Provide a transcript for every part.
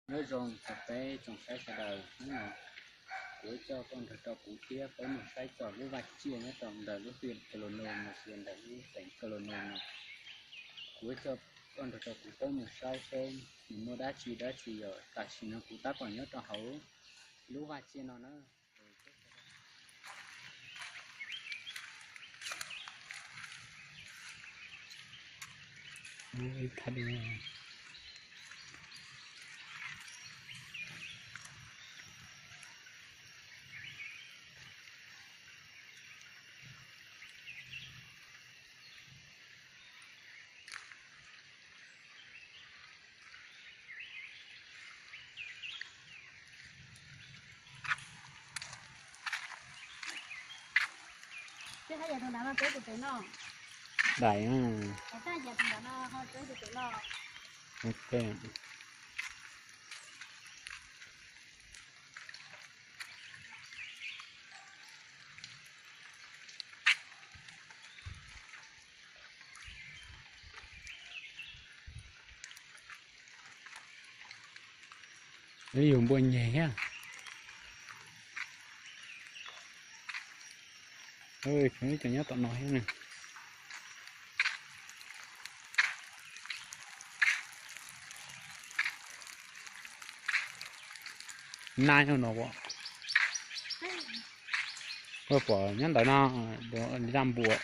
Nyob zoo txog peb tsoom saib sawv daws, hnub no kuv coj koj nrog rau kuv thiab peb mus saib txog lub vaj tsiaj nyob rau ntawm lub huyện Krông Anna no, ntawm lub xeev Krông Anna no. Kuv coj koj nrog rau kuv peb mus saib seb nws muaj dab tsi dab tsi yom. Tam sim no kuv tab tom nyob rau hauv lub vaj tsiaj no na. Daim. Yus npua nyeg thiab. Tseem nyob tom no thiab ne. Nab no, koj pom nyob ntawd no, zaj npua.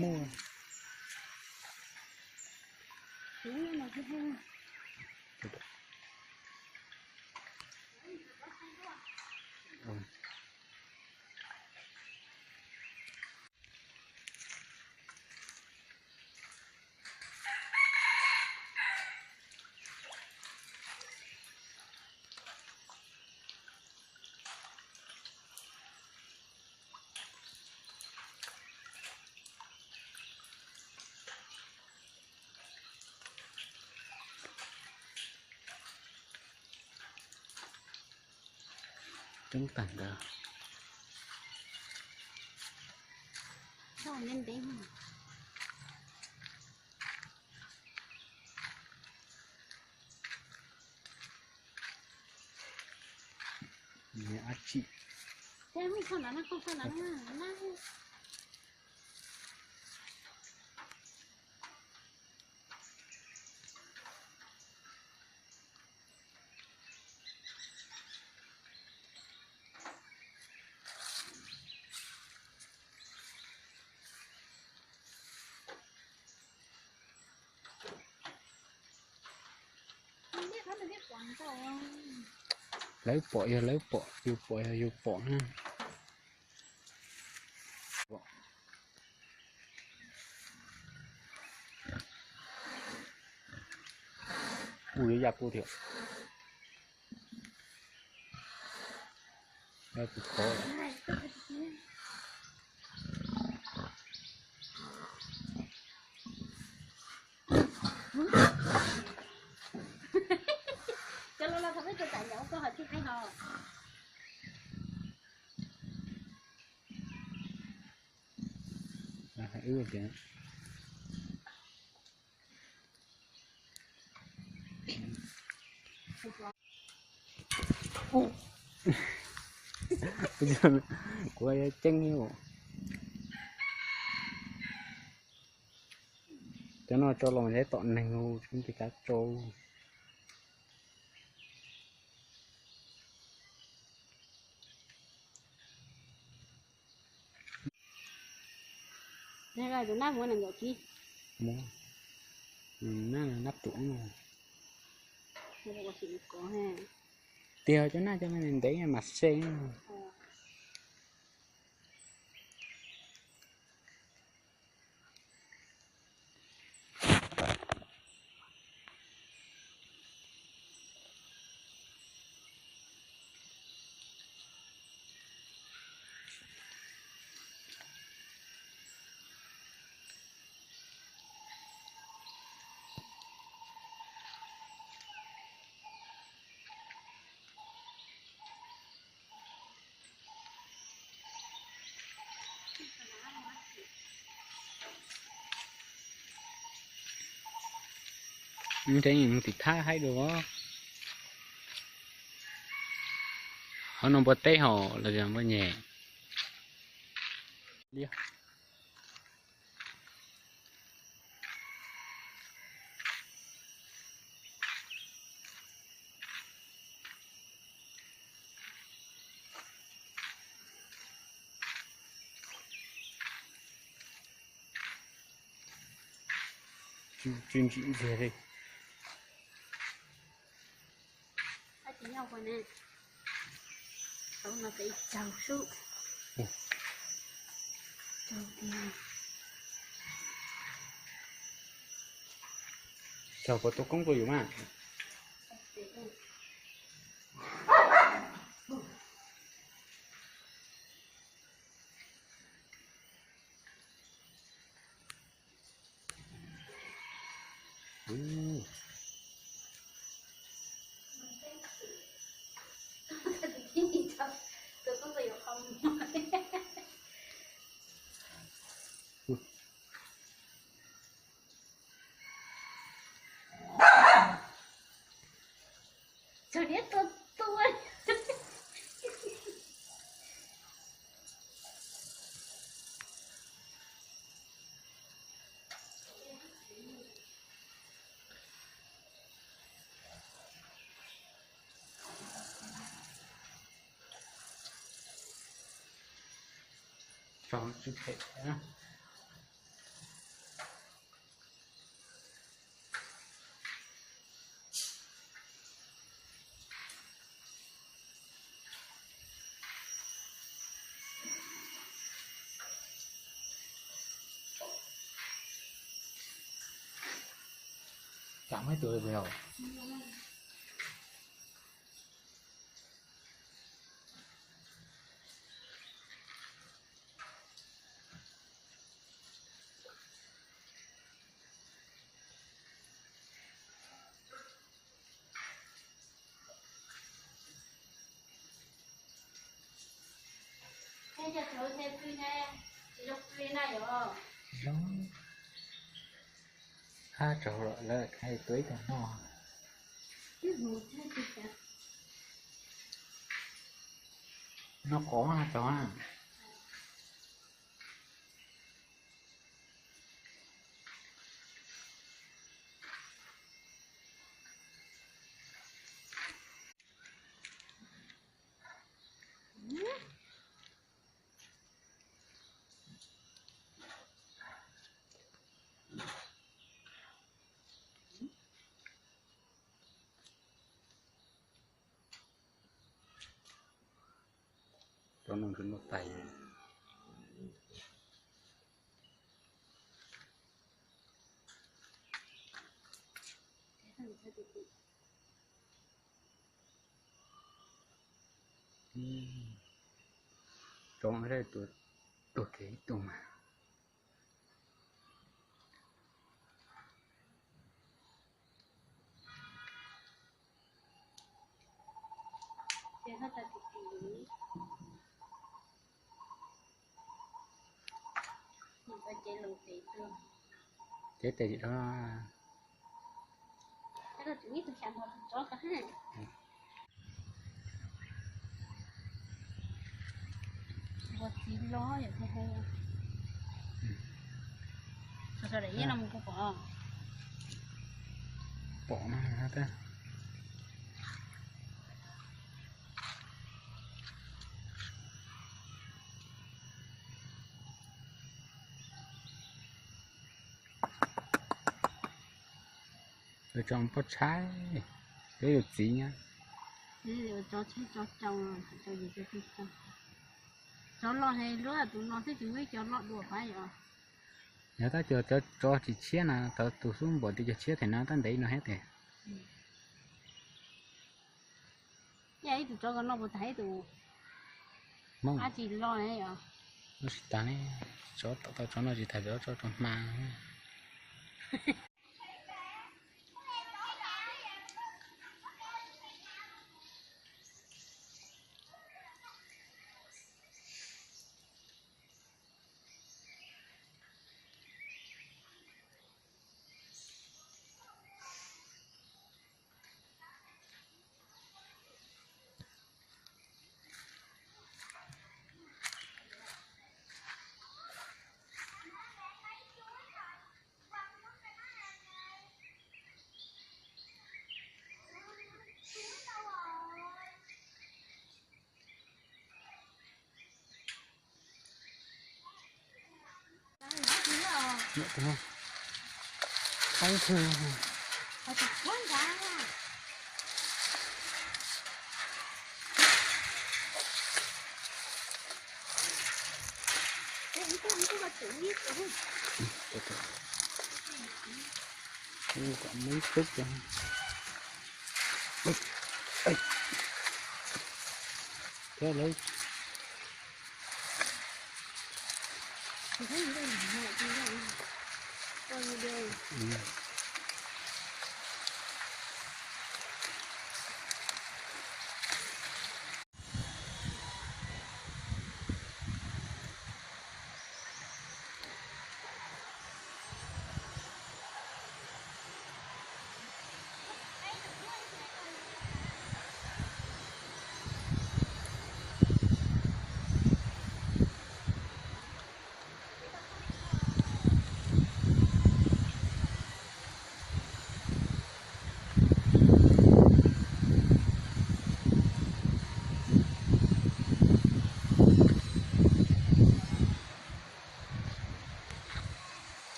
Muaj. Coob tag ntawd. Ab tsi. Lawv pom yog lawv pom, yus pom yog yus pom na. Kuj yuav yaj kuj thiab. Cov los los thov peb tus tam nyaum koj ho tsis qeeb ho. Kuv ceeb. Cov no tso los nyob tom neeg, tsis kav tsau. Tus nab muab nees nkaum tsib. Nab, nab ruam. Tiag, cov nab cov me ntev mas se. Ntev tim thab haib dua. Qhov no npua teb hos los yog npua nyem? Tsis ntsim ntxiag li. Tsaug puas tu koob rau yus mas. Tso tsis phem. Cov muaj ib tug li puas yog? Zoo. Hab tsaug lawm, tuav ib tug noj. Noj qos tsaug na. Cov no nws muaj tais. Tsov tuag kiag ib tug mas. Cev tes tso. Ua txiv los yom, hu hu. Tso daim iab no mus kuv pom. Pom no tab. Lawv tso pob tshaib, peb yus txiv nyab. Tso tshaib tso caus, tso yus tso txiv tso. Tsov loj he luaj, tus no xwb tsis muaj ib co loj dua pab yom. Yog tab cov tsov tsis tshiab na, thaum tus xub npaum tias cov tshiab them no tab ntev no thiab tiag. Ib tus tsov ko no puas tag ib tus Hmoob? Ab tsis loj ne yom. Lub tsis tag ne, tsov tom tau tsov no tsis tag, tsov tsov tsov hma. Kom muaj ib tug. Thiab lawv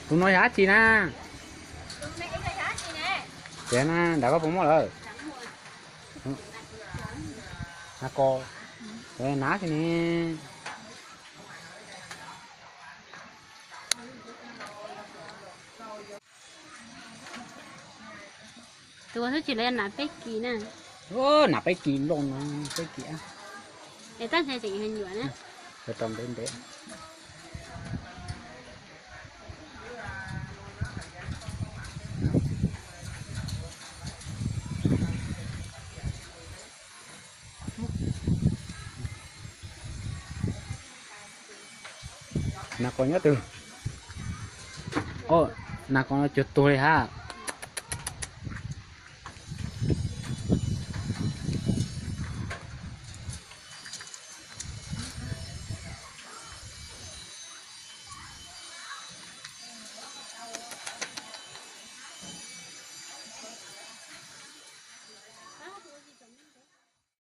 Tus no yog dab tsi na? Tias na, nram koj puas muaj lawm? Nas kos, nas si ne. Tus ua xub tsis lawv nas peb kis na. Nas peb kis loj no, peb kis. Es tab sis tseem nyuam na. Rau ntev ntev. Nas kos nyob twg? Nas kos no cuag tuag li hab.